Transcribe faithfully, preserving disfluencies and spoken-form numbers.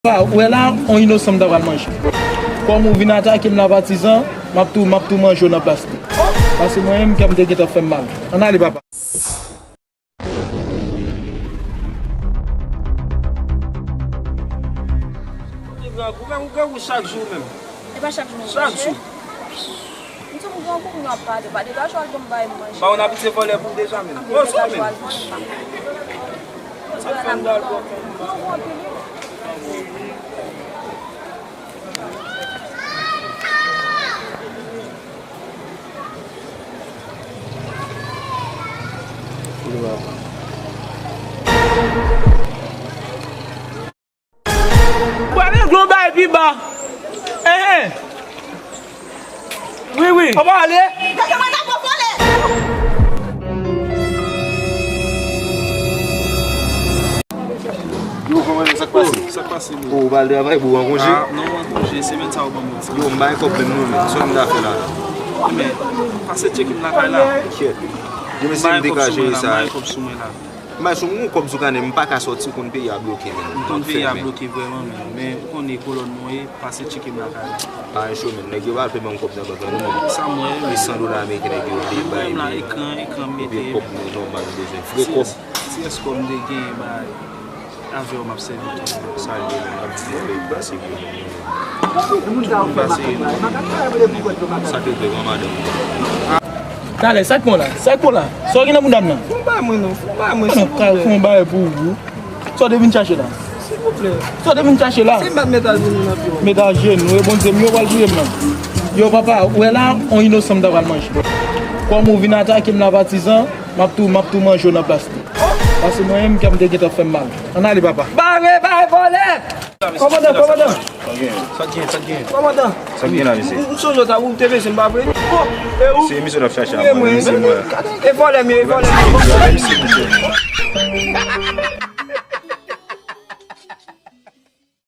Papa, ou wè la, on inosan m ta pral manje. Kòm ou vin atake m la, patizan, m ap tou, m ap tou manje w nan plas li. Paske mwen menm, kè m te gentan fè m mal. Ann ale, papa. Ou te grangou, men ou grangou chak jou menm. E pa chak jou mwen manje. Chak jou. M di w m grangou, m ap pale. Pa degaje w al ban m bagay m manje. Ba w n abitye vòlè pou w deja menm. Degaje w al ban m. Sa fè m dal bò. Grangou anpil, wi. Ou pa regle yon bagay pi ba. Enhen. Wi, wi. Ou pa ale. Yo, kòman sa k pase? Sa k pase, men? Ou pa al travay, ou an konje? Ah, non, mwen an konje. Semèn sa ou ban mwen ti. Yo, m bay kòb menm non, men. Sa m ta fè la? Men, pase tcheke m lakay la. Kèt. Yo, mesye, m degaje sa. M bay kòb sou mwen la. M bay sou mwen, kòb sou kanè, m pa ka sòti, ou konn peyi a bloke, men. M konn peyi a bloke vrèman, men. Men, ou konnen kolòn mwen ye, pase tcheke m lakay la. Pa gen cho, men. Nèg yo pa al peye ban m kòb nan bank la, non, men. Sa mwen, men. Se san dola ameriken nèg yo vle bay, men. Mwen la, ekran, ekran m mete. Epi kòb mwen, nòmal, m bezwen. Vre kòb. Ti èskò m te genyen bay avè w m ap sèvi tou. Sa l ye menm, m ap di w, pase vre menm. Pase vre. Sa te vre, granmadanm. Talè, sa k pran w la? Sa k pran w la? Sa w gen nan bouda m nan? Fè yon bagay mwen non, fè yon bagay mwen, silvouplè. Fè yon bagay pou ou. Sa w te vin chache la? Silvouplè. Sa w te vin chache la? Se m bat met ajenou nan pye w. Met ajenou, e Bondye m yo pral touye m nan. Yo, papa, ou wè la, on inosan m ta pral manje. Kòm ou vin atake m la, patizan, m ap tou, m ap tou manje w nan plas li. Paske mwen menm, kè m te gentan fè m mal. Ann ale, papa. Bare, bare, vòlè! Kòmandan, kòmandan! Sa k gen, sa k gen, sa k gen? Kòmandan! Sa k gen la, mesye? M, m sonje w ta, ou te bezwen m, pa vre? Bon, e ou? Se misye n ap chache a, mwen, se mwen. E vòlè m ye, e vòlè m ye. Vòlè misye, mesye.